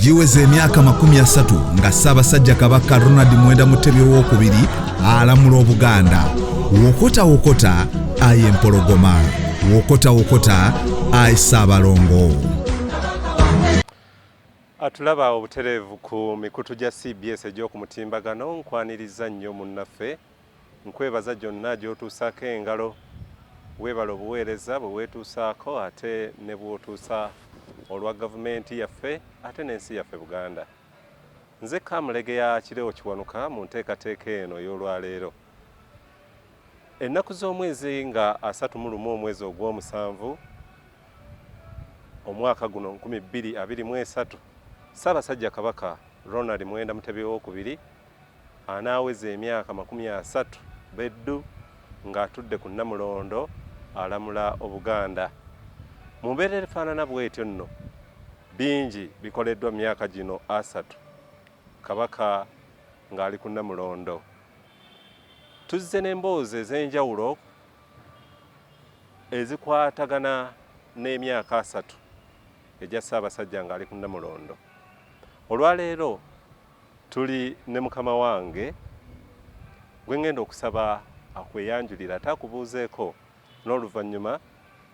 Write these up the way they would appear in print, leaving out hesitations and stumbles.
Giweza emyaka 30 nga Ssaabasajja Kabaka Ronald Muwenda Mutebi Owookubiri alamula Obuganda. Wokota wokota ayi Empologoma, wokota wokota ayi Ssaabalongo. Atulaba obutereevu ku mikutu gya CBS egy'oku mutimbagano, nkwaniriza nnyo munnaffe. Nkwebaza gyonna gy'otuusaako engalo. Weebale obuweereza bwe weetuusaako ate ne bw'otuusa olwa gavumenti yaffe ate n'ensi yaffe Buganda. Nze Kamulegeya Kirewo Kiwanuka mu nteekateeka eno ey'olwaleero. Ennaku z'omwezi nga 31 omwezi ogw'omusanvu omwaka guno 2023, Ssaabasajja Kabaka Ronald Muwenda Mutebi Owookubiri anaaweza emyaka 30 beddu ng'atudde ku Nnamulondo alamula Obuganda. Mu mbeera efaanana bw'etyo nno, bingi bikoleddwa mu myaka gino 30 Kabaka ng'ali ku Nnamulondo. Tuzze n'emboozi ez'enjawulo ezikwatagana n'emyaka 30 egya Ssaabasajja ng'ali ku Nnamulondo. Olwaleero Tuli ne mukama wange gwe ŋŋenda okusaba akweyanjulire ate akubuuzeeko n'oluvannyuma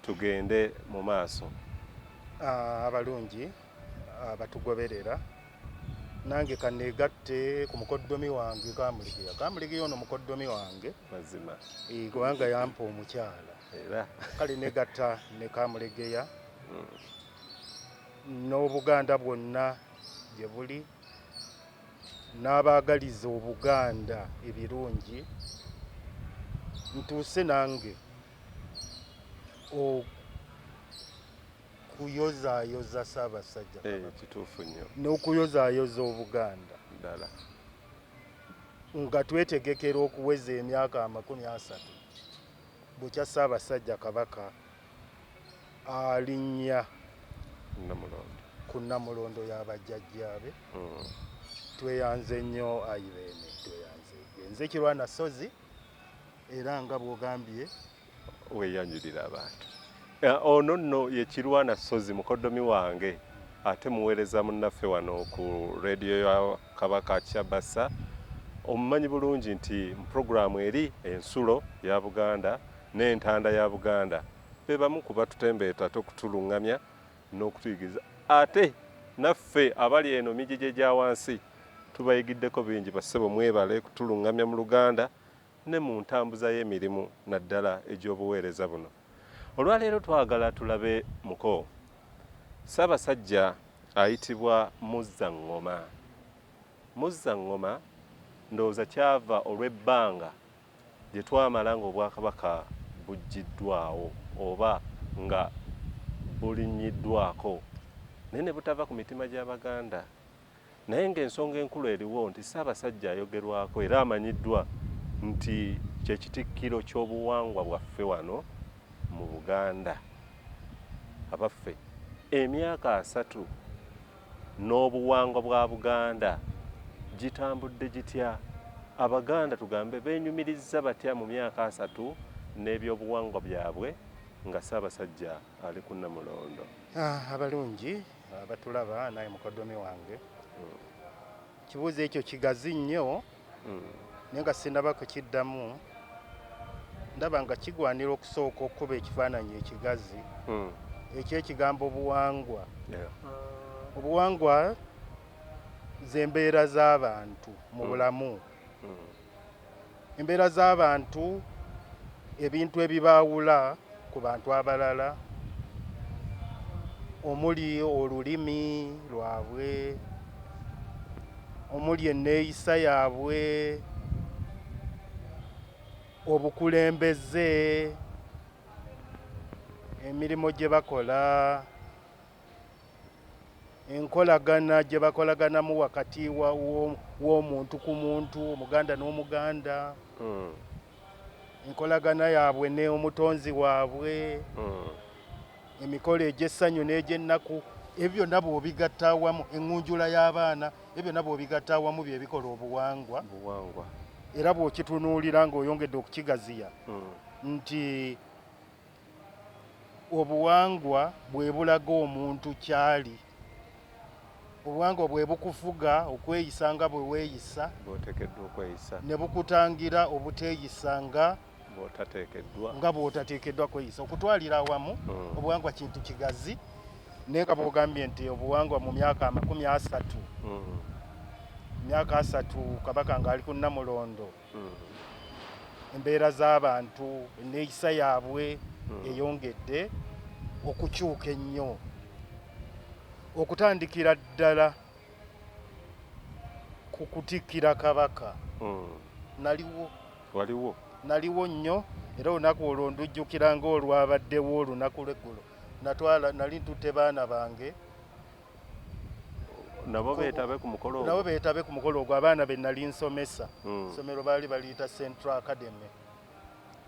tugende mu maaso. Abalungi abatugoberera, nange kanneegatte ku mukoddomi wange Kamulegeya. Kamulegeya ono mukoddomi wange. Mazima. Kubanga yampa omukyala. Era. Kale negatta ne Kamulegeya n'Obuganda bwonna gye buli n'abaagaliza Obuganda ebirungi, ntuuse nange okuyozaayoza Ssaabasajja Kabaka. Kituufu nnyo. N'okuyozaayoza Obuganda. Ddala. Nga twetegekera okuweza emyaka 30 bukya Ssaabasajja Kabaka alinnya ku Nnamulondo ya bajjajjaabe. Tweyanze nnyo ayi Beene, tweyanze. Nze Kirwana Ssozi era nga bw'ogambye. Weeyanjulira abantu. Ono nno ye Kirwana Ssozi mukoddomi wange ate muweereza munnaffe wano ku leediyo ya Kabaka Kyabassa. Omumanyi bulungi nti mu pulogulaamu eri Ensulo ya Buganda n'Entanda ya Buganda be bamu ku batutembeeta ate okutulungamya n'okutuyigiriza ate naffe abali eno mijiji egya wansi tubayigiddeko bingi. Bassebo mwebale kutulungamya mu Luganda ne mu ntambuza y'emirimu naddala egy'obuweereza buno. Olwaleero twagala tulabe muko Ssaabasajja ayitibwa Muzzaŋŋoma. Muzzaŋŋoma ndowooza kyava olw'ebbanga lye twamala ng'Obwakabaka buggyiddwawo oba nga bulinnyiddwako naye ne butava ku mitima gy'Abaganda. Naye ng'ensonga enkulu eriwo nti Ssaabasajja ayogerwako era amanyiddwa nti kye Kitikkiro ky'obuwangwa bwaffe wano mu Buganda. Abaffe, emyaka 30 n'obuwangwa bwa Buganda gitambudde gitya? Abaganda tugambe beenyumirizza batya mu myaka 30 n'ebyobuwangwa byabwe nga Ssaabasajja ali ku Nnamulondo? Abalungi abatulaba naye mukoddomi wange, ekibuuzo ekyo kigazi nnyo naye nga sinnaba kukiddamu, ndaba nga kigwanira okusooka okukuba ekifaananyi ekigazi eky'ekigambo obuwangwa. Obuwangwa z'embeera z'abantu mu bulamu. Embeera z'abantu, ebintu ebibaawula ku bantu abalala omuli olulimi lwabwe, omuli enneeyisa yaabwe, obukulembeze, emirimu gye bakola, enkolagana gye bakolaganamu wakati w'omuntu ku muntu, Omuganda n'Omuganda, enkolagana yaabwe ne omutonzi waabwe, emikolo egy'essanyu n'egy'ennaku, ebyo byonna bw'obigatta awamu, eŋŋunjula y'abaana, ebyo byonna bw'obigatta awamu bye bikola obuwangwa. Era bw'okitunuulira ng'oyongedde okukigaziya nti obuwangwa bwe bulaga omuntu ky'ali. Obuwangwa bwe bukufuga okweyisa nga bwe weeyisa, bw'oteekeddwa okweyisa, ne bukutangira obuteeyisa nga bw'otateekeddwa, nga bw'otateekeddwa kweyisa. Okutwalira awamu, obuwangwa kintu kigazi, naye nga bw'ogambye nti obuwangwa mu myaka 30, myaka 30 Kabaka ng'ali ku Nnamulondo, embeera z'abantu, enneeyisa yaabwe eyongedde okukyuka ennyo, okutandikira ddala ku kutikkira Kabaka. Naliwo. Waliwo. Naliwo nnyo, era olunaku olwo ndujjukira ng'olwabaddewo olunaku lw'eggulo. Natwala, nali ntutte baana bange nabo beetabe ku mukolo ogwo. Nabo beetabe ku mukolo ogwo, abaana be nali nsomesa. Essomero baali baliyita Central Academy,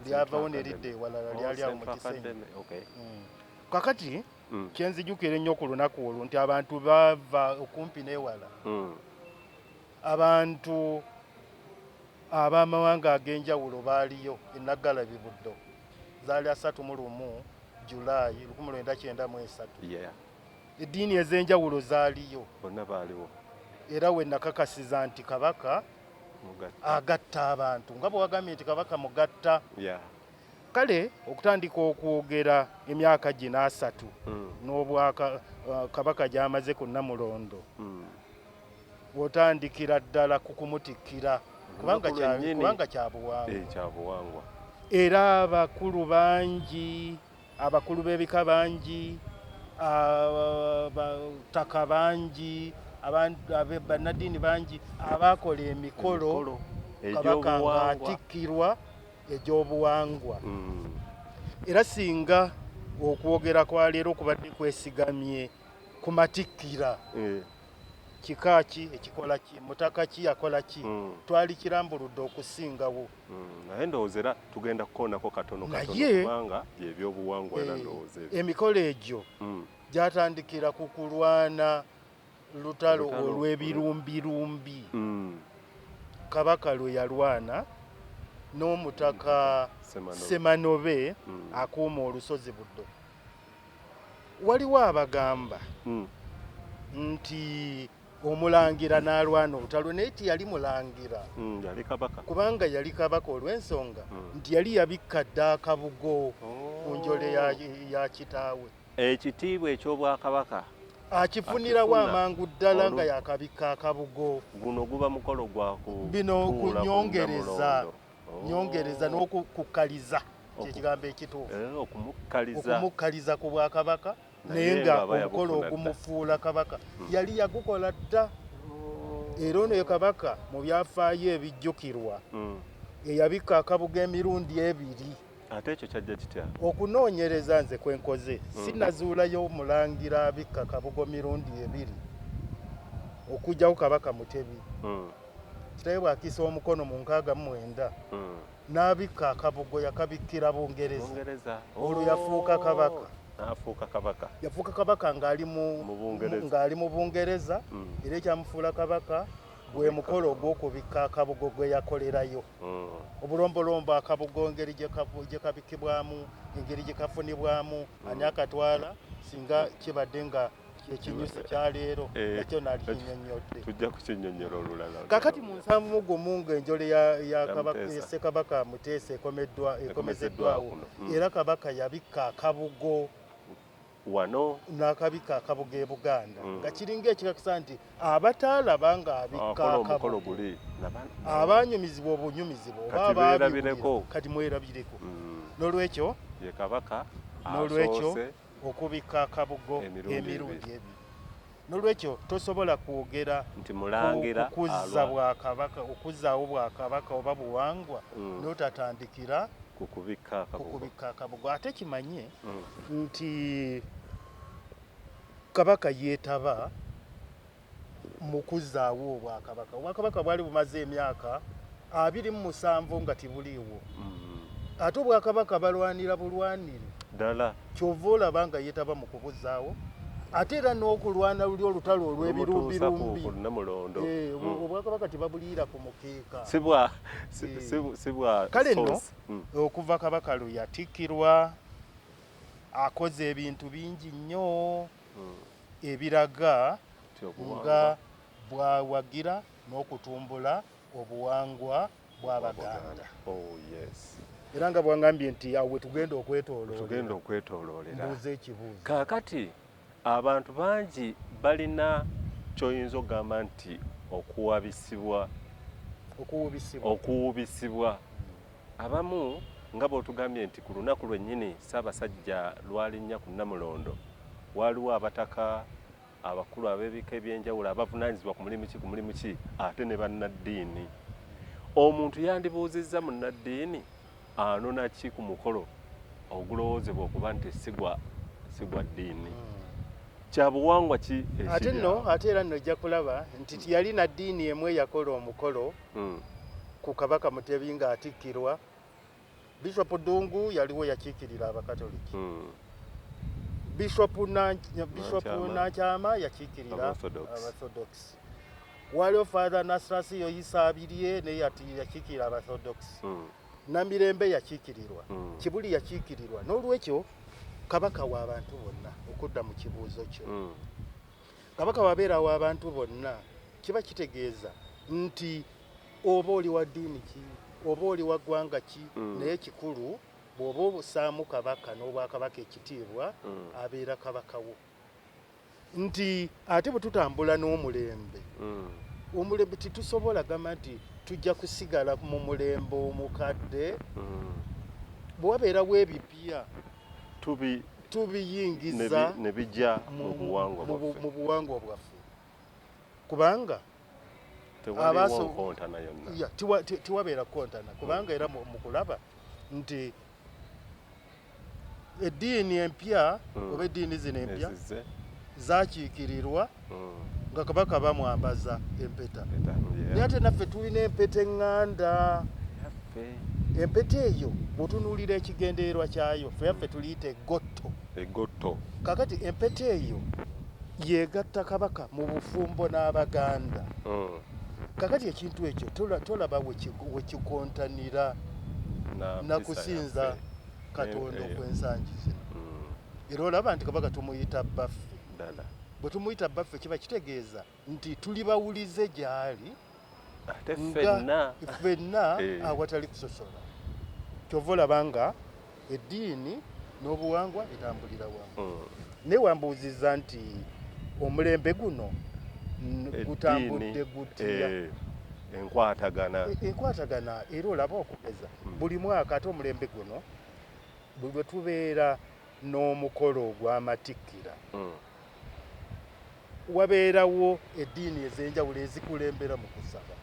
lyavawo ne lidda ewalala, lyali awo mu Kisenyi. Kakati kyenzijukira ennyo ku lunaku olwo nti abantu bava okumpi n'ewala, abantu ab'amawanga ag'enjawulo baaliyo e Naggalabi Buddo. Zaali 31 Julayi 1993. Eddiini ez'enjawulo zaaliyo. Bonna baaliwo. Era we nakakasiza nti Kabaka agatta abantu, nga bwe wagambye nti Kabaka mugatta. Kale okutandika okwogera emyaka gino 30 n'obwaka Kabaka gy'amaze ku Nnamulondo, otandikira ddala ku kumutikkira, kubanga kya buwangwa. Era abakulu bangi, abakulu b'ebika bangi, abataka bangi, bannaddiini bangi abakola emikolo Kabaka ng'atikkirwa egy'obuwangwa. Era singa okwogera kwa leero kubadde kwesigamye ku matikkira, kika ki ekikola ki, mutaka ki yakola ki, twali kirambuludde okusingawo. Naye ndowooza era tugenda kukoonako katono katono, kubanga byebyobuwangwa. Era ndowooza emikolo egyo gyatandikira ku kulwana lutalo olw'ebirumbirumbi Kabaka lwe yalwana n'omutaka Semanobe akuuma olusozi Buddo. Waliwo abagamba nti omulangira n'alwana olutalo, naye tiyali mulangira, yali kabaka, kubanga yali kabaka olw'ensonga nti yali yabikka dda akabugo ku njole ya kitaawe. Ekitiibwa eky'obwakabaka akifunirawo amangu ddala nga yakabikka akabugo. Guno guba mukolo gwa bino kunyongereza nyongereza n'okukkaliza, kyekigambo ekituufu, okumukkaliza ku bwakabaka, naye nga omukolo ogumufuula kabaka yali yagukola dda. Era ono ye kabaka mu byafaayo ebijjukirwa eyabikka akabugo emirundi 2. Ate ekyo kyajja kitya? Okunoonyereza nze kwe nkoze, sinazuulayo omulangira abikka kabugo mirundi 2 okugyawo Kabaka Mutebi. Kitaawe bw'akisa omukono mu 69 n'abikka akabugo, yakabikkira Bungereza. Olwo yafuuka kabaka. N'afuuka kabaka. Yafuuka kabaka ng'ali mu Bungereza, era ekyamufuula kabaka gwe mukolo ogw'okubikka akabugo gwe yakolerayo. Obulombolombo akabugo engeri gye kabikkibwamu, engeri gye kafunibwamu, ani akatwala, singa kibadde nga ekinyusi kya leero nakyo nalikinnyonnyodde. Tujja kukinnyonnyola olulala. Kakati mu 71 ng'enjole ya Ssekabaka Muteesa ekomezeddwawo, era Kabaka yabikka akabugo wano n'akabikka akabugo e Buganda, nga kiringa ekikakasa nti abataalaba ng'abikka akabugo abanyumizibwa obunyumizibwa oba abaabireko kati mwerabireko. N'olwekyo ye Kabaka n'olwekyo okubikka akabugo emirundi 2. N'olwekyo tosobola kwogera nti mulangira okuzza bwakabaka, okuzzaawo bwakabaka oba buwangwa n'otatandikira ku kubikka akabugo. Ate kimanye nti Kabaka yeetaba mu kuzzaawo obwakabaka. Obwakabaka bwali bumaze emyaka 27 nga tibuliiwo. Ate obwakabaka balwanira bulwanire ddala, kyova olaba nga yeetaba mu kubuzzaawo, ate era n'okulwana luli olutalo olw'ebirumbirumbi. Obwakabaka tebabuliira ku mukeeka. Kale nno okuva Kabaka lwe yatikkirwa akoze ebintu bingi nnyo ebiraga Nti obuwangwa Nga bwawagira n'okutumbula obuwangwa bw'Abaganda. Oh yes. Era nga bwangambye nti awo we tugenda okwetooloolera. Tugenda okwetooloolera. Mbuuza ekibuuzo. Kaakati abantu bangi balina ky'oyinza okugamba nti okuwabisibwa. Okuwubisibwa. Okuwubisibwa. Abamu nga bw'otugambye nti ku lunaku lwennyini Ssaabasajja lw'alinnya ku Nnamulondo, waaliwo abataka, abakulu ab'ebika eby'enjawulo abavunaanyizibwa ku mulimu ki ku mulimu ki ate ne bannaddiini. Omuntu yandibuuzizza munnaddiini anona ki ku mukolo ogulowoozebwa okuba nti si gwa ddiini? Kya buwangwa ki Ate ekiri nno awo? Ate era nno ojja kulaba nti teyali na ddiini emu eyakola omukolo ku Kabaka Mutebi ng'atikkirwa. Bishop Ddungu yaliwo yakiikirira Abakatoliki. Bishop Nankyama yakiikirira Abaorthodox. Abaorthodox. Waliwo Father Nasrasio Isabirye naye yakiikirira Abaorthodox. Namirembe yakiikirirwa. Kibuli yakiikirirwa. N'olwekyo Kabaka w'abantu bonna, okudda mu kibuuzo kyo. Kabaka wabeera w'abantu bonna kiba kitegeeza nti oba oli wa ddiini ki, oba oli wa ggwanga ki, naye kikulu bw'oba obusaamu Kabaka n'obwakabaka ekitiibwa, abeera Kabaka wo. Nti ate bwe tutambula n'omulembe, omulembe tetusobola gamba nti tujja kusigala mu mulembe omukadde. Bwe wabeerawo ebipya, tubiyingiza ne bijja mu buwangwa bwaffe. Mu buwangwa bwaffe. Kubanga Tewaliwo nkontana yonna. Ya, tiwabeera kontana, kubanga era mu kulaba nti eddiini empya oba eddiini zino empya Ezizze. zakiikirirwa nga Kabaka bamwambaza empeta. Empeta, yeah. Naye ate naffe tulina empeta eŋŋanda. Yaffe. Empeta eyo bw'otunuulira ekigendererwa kyayo, ffe yaffe tuliyita eggotto. Eggotto. Kaakati empeta eyo yeegatta Kabaka mu bufumbo n'Abaganda. Kaakati ekintu ekyo tolaba we kikontanira Na na mpisa kusinza yaffe. Katonda okw'ensangi zino. Era olaba nti Kabaka tumuyita bbaffe. Ddala. Bwe tumuyita bbaffe kiba kitegeeza nti tuli bawulize gy'ali Ate nga ffenna. ffenna awatali kusosola. Ky'ova olaba nga eddiini n'obuwangwa bitambulira wamu. Naye wambuuzizza nti omulembe guno Eddiini, gutambudde gutya? Enkwatagana. Enkwatagana era olaba okugeza buli mwaka ate omulembe guno buli lwe tubeera n'omukolo ogw'amatikkira, wabeerawo eddiini ez'enjawulo ezikulembera mu kusaba.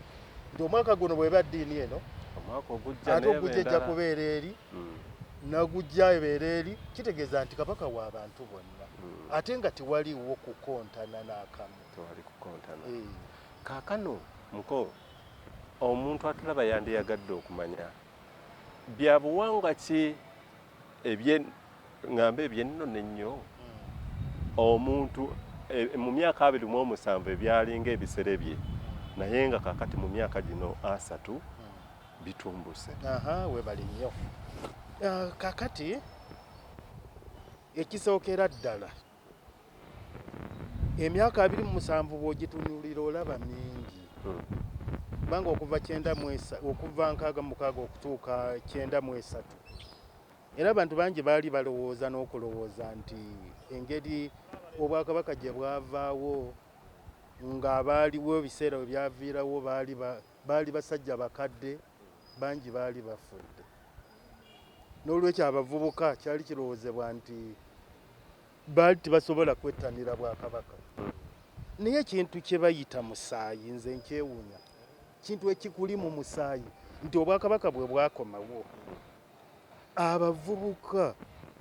Nti omwaka guno bw'eba ddiini eno, Omwaka ogujja ate n'eba ogujja ejja endala. kubeera eri, nagujja ebeera eri, kitegeeza nti Kabaka w'abantu bonna. Ate nga tewaliiwo kukontana n'akamu. Tewali kukontana. Kaakano muko omuntu atulaba yandiyagadde okumanya bya buwangwa ki ŋŋambe eby'ennono ennyo omuntu mu myaka 27 ebyalinga ebisere bye, naye nga kaakati mu myaka gino 30 bitumbuse. Aha, weebale nnyo. Kaakati ekisookera ddala emyaka 27 bw'ogitunuulira olaba mingi. Kubanga okuva okuva 66 okutuuka 93. Era abantu bangi baali balowooza n'okulowooza nti engeri obwakabaka gye bwavaawo ng'abaaliwo ebiseera we byaviirawo baali basajja bakadde, bangi baali bafudde. N'olwekyo abavubuka kyali kirowoozebwa nti baali tebasobola kwettanira bwakabaka. Naye ekintu kye bayita musaayi nze nkyewuunya. Kintu ekikuli mu musaayi nti obwakabaka bwe bwakomawo. Abavubuka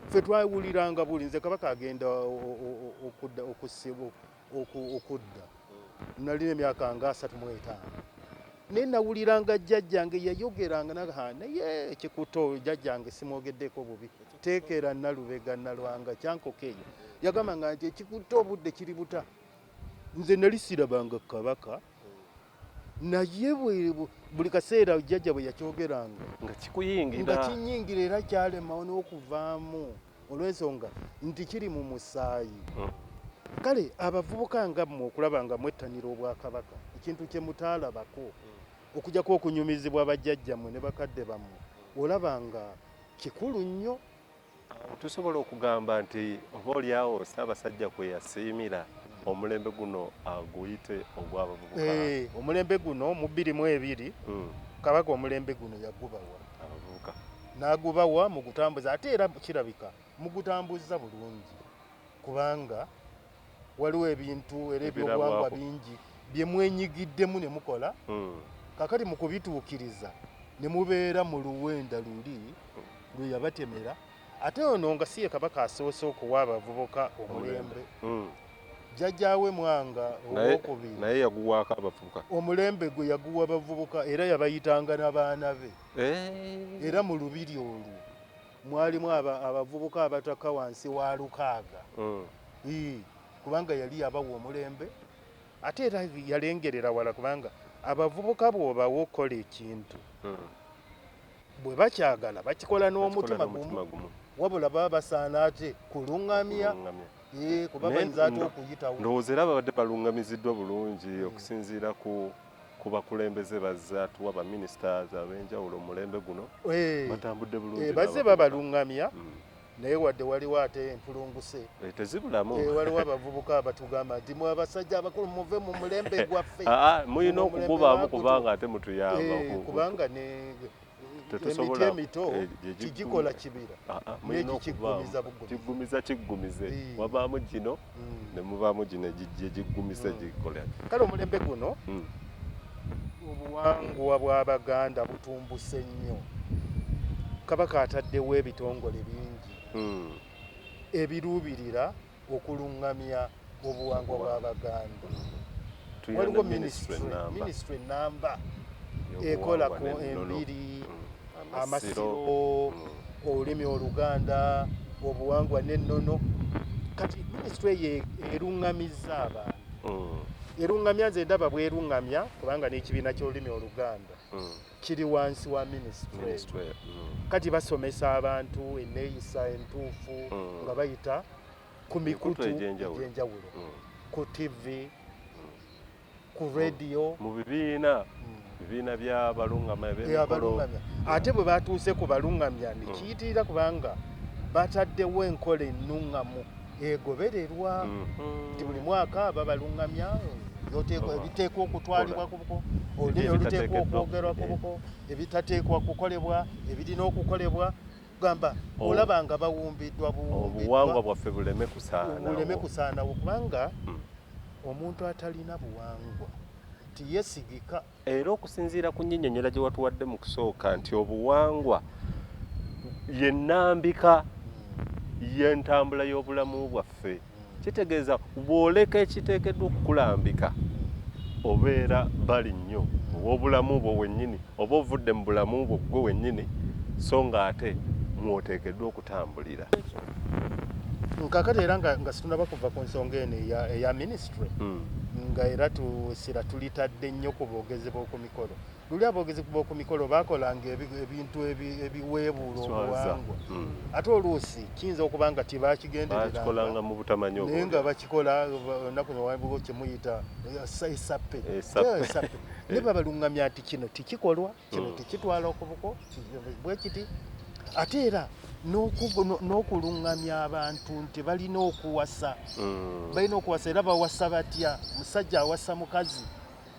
ffe twawuliranga buli nze Kabaka agenda okudda. Nalina emyaka nga 35. Naye nawuliranga jjajjange yayogeranga naga, naye ekikuto jjajjange simwogeddeko bubi. Teekera Nalubega Nalwanga kyankoko eyo. Yagambanga nti ekikuto obudde kiri buta. Nze nali sirabanga Kabaka. Naye buli kaseera jjajja bwe yakyogeranga nga kikuyingira. Nga kinyingira era kyalema n'okuvaamu olw'ensonga nti kiri mu musaayi. Kale abavubuka nga mmwe okulaba nga mwettanira Obwakabaka, ekintu kye mutaalabako, okuggyako okunyumizibwa bajjajjammwe ne bakadde bammwe, olaba nga kikulu nnyo. Tusobola okugamba nti oba oliawo Ssaabasajja kwe yasiimira omulembe guno aguyite ogw'abavubuka. Omulembe guno mu 2020 Kabaka omulembe guno yagubawa abavubuka, n'agubawa mu gutambuza, ate era kirabika mugutambuzza bulungi, kubanga waliwo ebintu era ebyobuwangwa bingi bye mwenyigiddemu ne mukola. Kakati mu kubituukiriza ne mubeera mu luwenda luli lwe yabatemera. Ate ono nga si ye Kabaka asoose okuwa abavubuka omulembe. Jjajjaawe Mwanga owokubiri naye yaguwaako abavubuka. Omulembe gwe yaguwa abavubuka, era yabayitanga n'abaana be. Era mu lubiri olwo mwalimu abavubuka abataka wansi wa 600. Kubanga yali yabawa omulembe, ate era yalengerera wala, kubanga abavubuka bw'obawa okukola ekintu, bwe bakyagala bakikola n'omutima gumu, wabula baba basaana ate kuluŋŋamya, kuba bayinza ate okuyitawo. Ndowooza era babadde baluŋŋamiziddwa bulungi okusinziira ku bakulembeze bazze atuwa ba ministers ab'enjawulo omulembe guno, batambudde bulungi. Bazze babaluŋŋamya, naye wadde waliwo ate empulunguse tezibulamu. Waliwo abavubuka abatugamba nti mwe abasajja abakulu muve mu mulembe gwaffe. Mulina okugubaamu kubanga ate mutuyamba. Kubanga emiti emito kigikola kibira, nekikiggumiza bugumiza. Kiggumiza kiggumize, wabaamu gino ne mubaamu gino egiggumiza gikola. Kale omulembe guno obuwangwa bw'Abaganda butumbuse nnyo. Kabaka ataddewo ebitongole bingi ebiruubirira okuluŋŋamya obuwangwa bw'Abaganda. Waliwo minisitule ennamba ekola ku embiri, amasiro, olulimi Oluganda, obuwangwa n'ennono. Kati minisitule eyo eruŋŋamizza abantu, eruŋŋamya, nze ndaba bweruŋŋamya, kubanga n'ekibiina ky'olulimi Oluganda kiri wansi wa minisitule. Kati basomesa abantu enneeyisa entuufu nga bayita ku mikutu egy'enjawulo, ku TV, ku radio, mu bibiina by'abaluŋŋamya. Ate bwe batuuse ku baluŋŋamya ne kiyitirira, kubanga bataddewo enkola ennuŋŋamu egobererwa nti buli mwaka babaluŋŋamya ebiteekwa okutwalibwa ku buko, olulimi oluteekwa okwogerwa ku buko, ebitateekwa kukolebwa, ebirina okukolebwa. Gamba olaba nga bawumbiddwa buwumbiddwa, obuwangwa bwaffe buleme kusaanawo, buleme kusaanawo, kubanga omuntu atalina buwangwa tiyesigika. Era okusinziira ku nnyinyonnyola gye watuwadde mu kusooka nti obuwangwa yennambika y'entambula y'obulamu bwaffe, kitegeeza bw'oleka ekiteekeddwa okukulambika obeera bali nnyo ow'obulamu bwo wennyini, oba ovudde mu bulamu bwo ggwe wennyini, so ng'ate mwoteekeddwa okutambulira. Kakati era nga situnaba kuva ku nsonga eno eya minisitule, nga era tusira tulitadde nnyo ku boogezi b'oku mikolo. Luli aboogezi b'oku mikolo baakolanga ebintu ebiweebuula obuwangwa, ate oluusi kiyinza okuba nga tebakigendereranga mu butamanyi, naye nga bakikola olunaku newaliwo kye muyita esappe, naye babaluŋŋamya nti kino tikikolwa, kino tikitwala okubuko bwe kiti. Ate era n'okuluŋŋamya abantu nti balina okuwasa, balina okuwasa, era bawasa batya? Musajja awasa mukazi,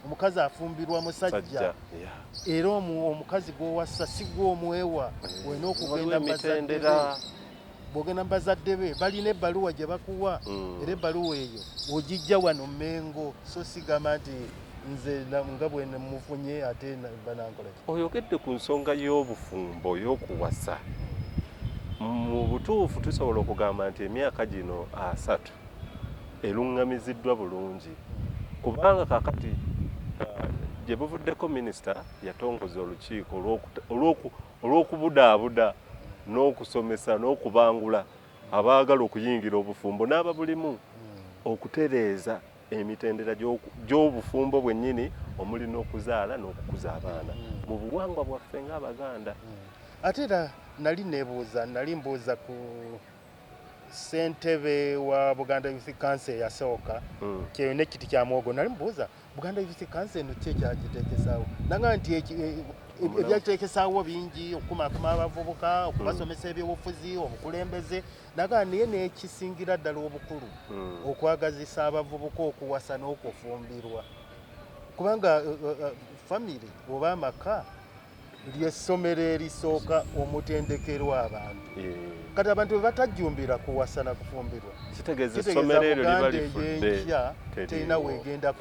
omukazi afumbirwa musajja, era omukazi gw'owasa si gw'omwewa, olina okugenda mu bazadde be. Bw'ogenda mu bazadde be balina ebbaluwa gye bakuwa, era ebbaluwa eyo ogijja wano Mmengo, so sigamba nti nze nga bwe mufunye ate banankola ki. Oyogedde ku nsonga y'obufumbo y'okuwasa. Mu butuufu tusobola okugamba nti emyaka gino 30 eruŋŋamiziddwa bulungi, kubanga kakati gye buvuddeko minisita yatongoza olukiiko olw'okubudaabuda n'okusomesa n'okubangula abaagala okuyingira obufumbo n'ababulimu, okutereeza emitendera gy'obufumbo bwennyini omuli n'okuzaala n'okukuza abaana mu buwangwa bwaffe ng'Abaganda. Ate era nali neebuuza, nali mbuuza ku Ssentebe wa Buganda Youth Council eyasooka, kyeyona ekiti kya muwogo, nali mubuuza, Buganda Youth Council eno ki ekyagiteekesaawo? Nanga nti ebyagiteekesaawo bingi, okukumaakuma abavubuka, okubasomesa ebyobufuzi, obukulembeze, naga naye n'ekisingira ddala obukulu, okwagazisa abavubuka okuwasa n'okufumbirwa, kubanga famire oba amaka lyessomero erisooka omutendekerwa abantu. Kati abantu bwe batajjumbira kuwasa na kufumbirwa, kitegeeza kitegeeza essomero eryo liba Buganda lifudde, ey'enkya terina teriiwo. wegenda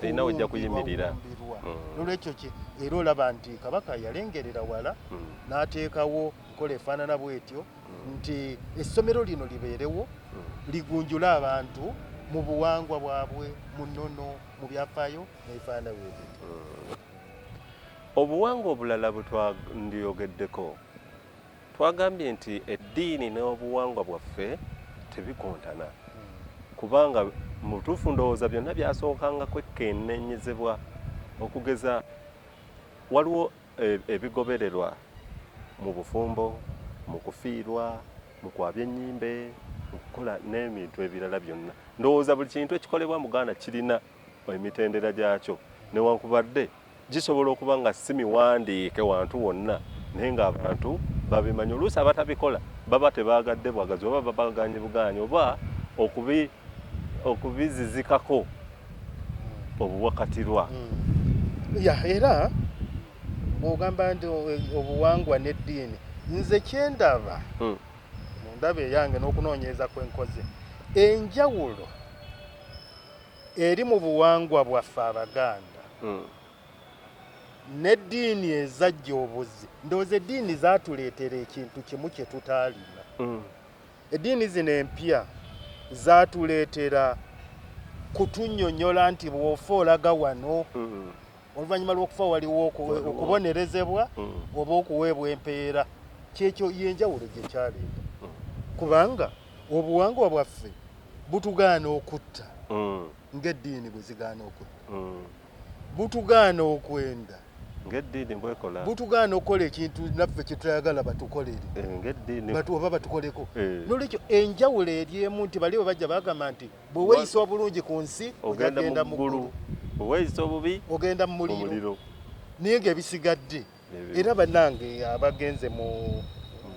Terina wejja kuyimirira. kuwumbirwa. Nolwekyo era olaba nti Kabaka yalengerera wala n'ateekawo nkola efaanana bwetyo, nti essomero lino libeerewo, ligunjule abantu mu buwangwa bwabwe, mu nnono, mu byafaayo n'ebifaanana bwebyo. Obuwangwa obulala bwe twandyogeddeko, twagambye nti eddiini n'obuwangwa bwaffe tebikontana, kubanga mu butuufu ndowooza byonna byasookanga kwekenneenyezebwa. Okugeza waliwo ebigobererwa mu bufumbo, mu kufiirwa, mu kwabya ennyimbe, mu kukola n'ebintu ebirala byonna. Ndowooza buli kintu ekikolebwa mu Uganda kirina emitendera gyakyo, newankubadde gisobola okuba nga si miwandiike wantu wonna, naye ng'abantu babimanyi. Oluusi abatabikola baba tebaagadde bwagazi, oba babaganye bugaanyi, oba okubizizikako obuwakatirwa. Ya, era bw'ogamba nti obuwangwa n'eddiini, nze kyendaba mu ndaba eyange n'okunoonyereza kwenkoze, enjawulo eri mu buwangwa bwaffe Abaganda n'eddiini ezajja obuzi, ndowooza eddiini zaatuleetera ekintu kimu kye tutaalina. Eddiini zino empya zaatuleetera kutunnyonnyola nti bw'ofa olaga wano, oluvannyuma lw'okufa waliwo okubonerezebwa oba okuweebwa empeera. Kyekyo yenjawulo gye kyaleeta, kubanga obuwangwa bwaffe butugaana okutta ng'eddiini bwe zigaana okutta, butugaana okwenda ng'eddiini bwekola, butugaana okukola ekintu naffe kyetutayagala batukolere ng'eddiini oba batukoleko. Nolwekyo enjawulo eri emu, nti bali bwe bajja bagamba nti bwe weeyisa obulungi ku nsi ogenda ogenda mu mu ggulu, ggulu, bwe weeyisa obubi ogenda mu mu muliro, muliro. Naye ng'ebisigadde, era bannange abagenze mu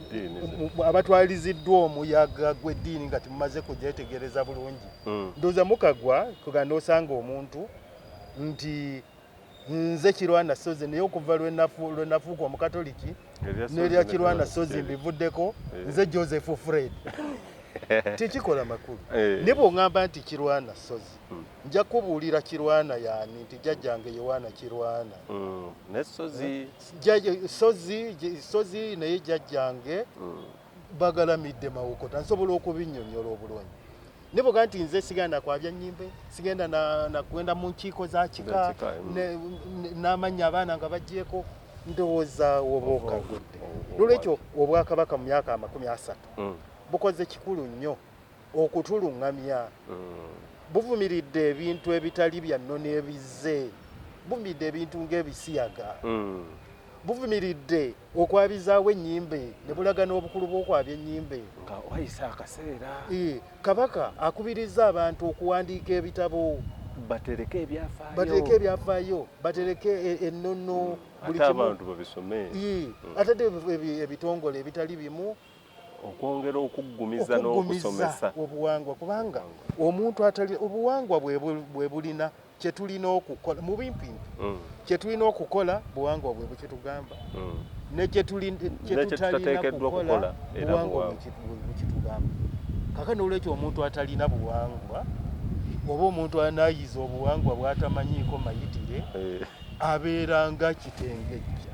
Ddiini abatwaliziddwa omuyaga gw'eddiini nga temumaze kugyetegereza bulungi, ndowooza mukagwa kuga n'osanga omuntu nti nze Kirwana Sozi, naye okuva lwe nafuuka Omukatoliki Erya Sozi n'erya ne Kirwana Kirwana Sozi Sozi. mbivuddeko, nze Joseph Fred. Tekikola makulu. Ne bw'oŋŋamba nti Kirwana Sozi, nja kubuulira Kirwana yaani, nti jjajjange Yowaana Kirwana. Ne Sozi. Sozi, Sozi naye jjajjange bagalamidde Mawokota, nsobola okubinnyonnyola obulungi. Ne bwoga nti nze sigenda kwabya nnyimbe, sigenda na kugenda mu nkiiko za kika, Za kika, n'amannya abaana nga baggyeko, ndowooza oba okagudde. Nolwekyo obwakabaka mu myaka 30 bukoze kikulu nnyo okutuluŋŋamya. Buvumiridde ebintu ebitali bya nnono ebizze, buvumiridde ebintu ng'ebisiyaga, buvumiridde okwabizaawo ennyimbe ne bulaga n'obukulu bw'okwabya ennyimbe nga wayise akaseera. Kabaka akubiriza abantu okuwandiika ebitabo, batereke ebyafaayo, batereke ebyafaayo, batereke ennono, buli ate kimu. Abantu babisome. Atadde ebitongole ebitali bimu okwongera okuggumiza okuggumiza n'okusomesa obuwangwa, kubanga omuntu atali obuwangwa bwe bulina kye tulina okukola mu bimpimpi, kye tulina okukola buwangwa bwe bukitugamba, ne kye Ne kye tutalina tutateekeddwa kukola kukola, era buwangwa buwangwa. bwe bukitugamba. Kakati nolwekyo omuntu atalina buwangwa, oba omuntu anaayiza obuwangwa bw'atamanyiiko mayitire, abeera nga kitengejja.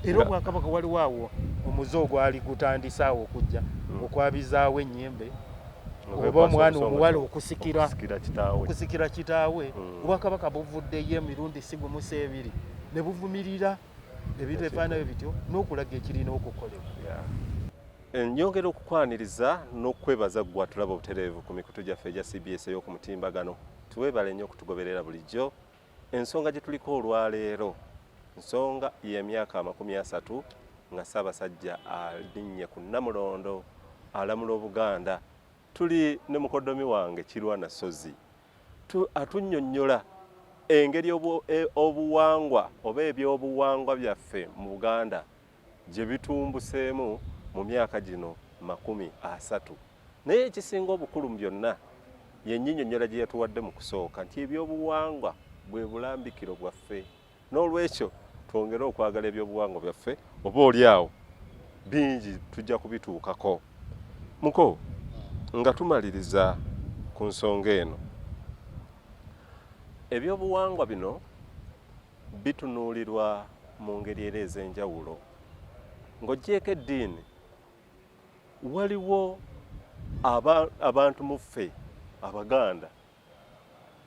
Era obwakabaka waliwo awo omuze ogwali gutandise awo okujja, okwabizaawo ennyimbe, Nga oba omwana bekwasa omuwala omusonga okusikira okusikira kitaawe. Okusikira kitaawe. Obwakabaka buvuddeyo emirundi si gumu si ebiri ne buvumirira ebintu ebifaananayo bityo n'okulaga ekirina okukolebwa. Nyongera okukwaniriza n'okwebaza ggwe atulaba obutereevu ku mikutu gyaffe egya CBS ey'oku mutimbagano. Tuweebale nnyo okutugoberera bulijjo. Ensonga gye tuliko olwaleero, nsonga y'emyaka 30 nga Ssaabasajja alinnye ku Nnamulondo. alamula Obuganda. Tuli ne mukoddomi wange Kirwana Ssozi, atunnyonnyola engeri obuwangwa oba ebyobuwangwa byaffe mu Buganda gye bitumbuseemu mu myaka gino 30. Naye ekisinga obukulu mu byonna ye nnyinyonnyola gye yatuwadde mu kusooka nti ebyobuwangwa bwe bulambikiro bwaffe. N'olwekyo twongere okwagala ebyobuwangwa byaffe, oba oli awo bingi tujja kubituukako. Muko, nga tumaliriza ku nsonga eno, ebyobuwangwa bino bitunuulirwa mu ngeri era ez'enjawulo. Ng'oggyeeko eddiini, waliwo abantu mu ffe Abaganda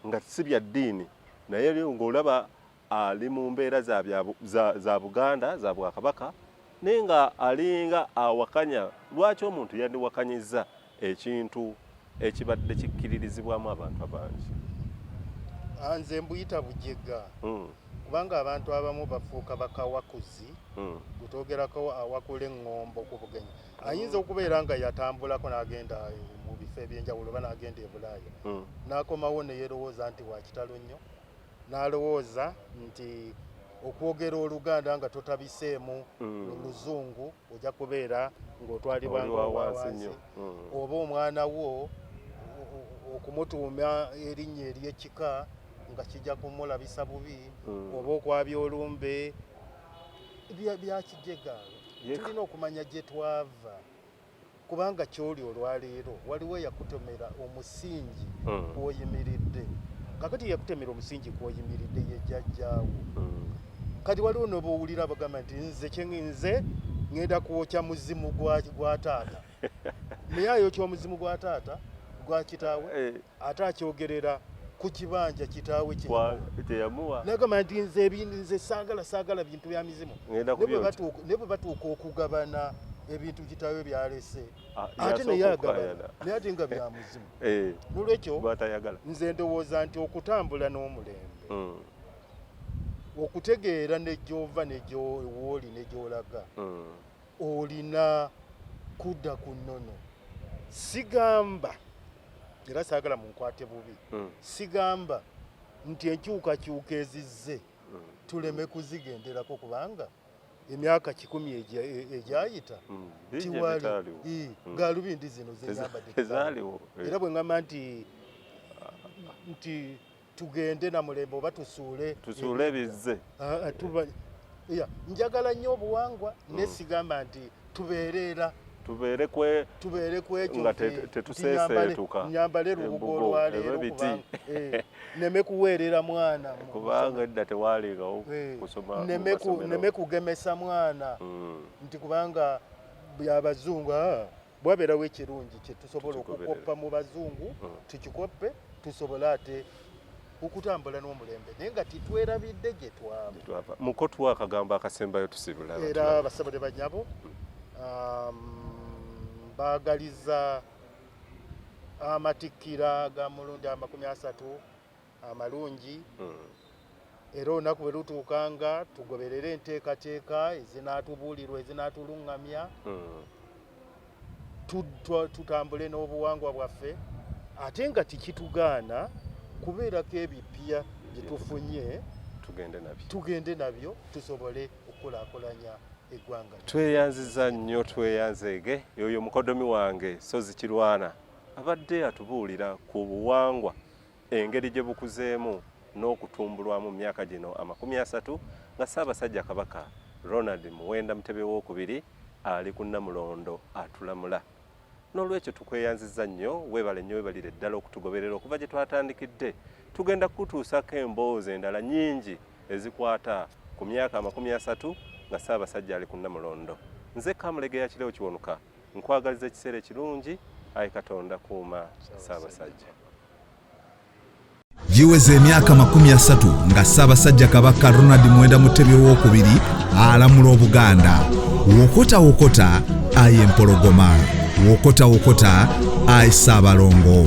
nga si bya ddiini, naye ng'olaba ali mu mbeera za Buganda, za Bwakabaka, naye nga alinga awakanya. Lwaki omuntu yandiwakanyizza ekintu ekibadde kikkiririzibwamu abantu abangi? Nze mbuyita bujega, kubanga abantu abamu bafuuka bakawakuzi. Gutwogerako awakula eŋŋombo ku bugenyi, ayinza okubeera nga yatambulako n'agenda mu bifo ebyenjawulo oba n'agenda e Bulaaya, n'akomawo ne yeerowooza nti wa kitalo nnyo, n'alowooza nti okwogera Oluganda nga totabiseemu Luzungu ojja kubeera ng'otwalibwa Oli nga wa owa wansi wansi. nnyo. Oba omwana wo okumutuuma erinnya ery'ekika nga kijja kumulabisa bubi, oba okwabya olumbe bya kijega. Tulina okumanya gye twava, kubanga kyoli olwaleero waliwo eyakutemera omusingi kw'oyimiridde. Kakati yakutemera omusingi kw'oyimiridde ye jjajjaawo. Kati waliwo n'obowulira abagamba nti nze nze ŋŋenda kwokya muzimu gwa taata, naye ayokya omuzimu gwa taata gwa kitaawe, ate akyogerera ku kibanja kitaawe kye Kye yamuwa. Nagamba nti nze nze saagala bintu bya mizimu. Ŋŋenda Ne bwe kubyokya. Ne bwe batuuka okugabana ebintu kitaawe byalese, ate Yasooka naye agabana, okukaayana. Naye ate nga bya muzimu. Nolwekyo Gw'atayagala. nze ndowooza nti okutambula n'omulembe, okutegeera ne gy'ova ne wooli ne gy'olaga, olina kudda ku nnono. Sigamba, era saagala munkwate bubi, sigamba nti enkyukakyuka ezizze tuleme kuzigenderako, kubanga emyaka 100 egyayita Bingi tiwali ebitaaliwo. Gaalubindi zino zenyambadde Tezaaliwo. Era bwe ŋŋamba nti tugende na mulembe oba tusuule Tusuule ebizze. Ah, ah, ya, njagala nnyo obuwangwa, naye sigamba nti tubeere era Tubeere kwe tubeere ku ekyo Nga nti tetuseeseetuka. nyambale lubugo Embugo, olwaleero ebiti. kubanga neme kuweerera mwana Kubanga edda tewalingawo kusoma mu masomero. Neme kugemesa mwana nti kubanga byabazungu. Bwabeerawo ekirungi kye tusobola Tukikoberere. okukoppa mu bazungu, tukikoppe, tusobole ate okutambula n'omulembe, naye nga titwerabidde gye twava. Twava. Muko, tuwa akagambo akasembayo tusibula. Era basabo ne banyabo, baagaliza amatikkira ga mulundi 30 amalungi. Era olunaku bwe lutuukanga tugoberere enteekateeka ezinaatubuulirwa, ezinaatuluŋŋamya, tutambule n'obuwangwa bwaffe, ate nga tikitugaana kubeerako ebipya bye tufunye. Tugende nabyo. Tugende nabyo tusobole okukulaakulanya eggwanga. Tweyanziza nnyo, tweyanzeege. Yoyo mukodomi wange Sozi Kirwana abadde atubuulira ku buwangwa, engeri gye bukuzeemu n'okutumbulwamu mu myaka gino 30 nga Ssaabasajja Kabaka Ronald Muwenda Mutebi Owookubiri ali ku Nnamulondo atulamula. N'olwekyo tukweyanziza nnyo, weebale nnyo, weebalire ddala okutugoberera okuva gye twatandikidde. Tugenda kukutuusako emboozi endala nnyingi ezikwata ku myaka 30 nga Ssaabasajja ali ku Nnamulondo. Nze Kamulegeya Kirewo Kiwanuka, nkwagaliza ekiseera ekirungi. Ayi Katonda, kuuma Ssaabasajja. Giweza emyaka 30 nga Ssaabasajja Kabaka Ronald Muwenda Mutebi Owookubiri alamula Obuganda. Wokota wokota ayi empologoma, wokota wokota ayi Ssaabalongo.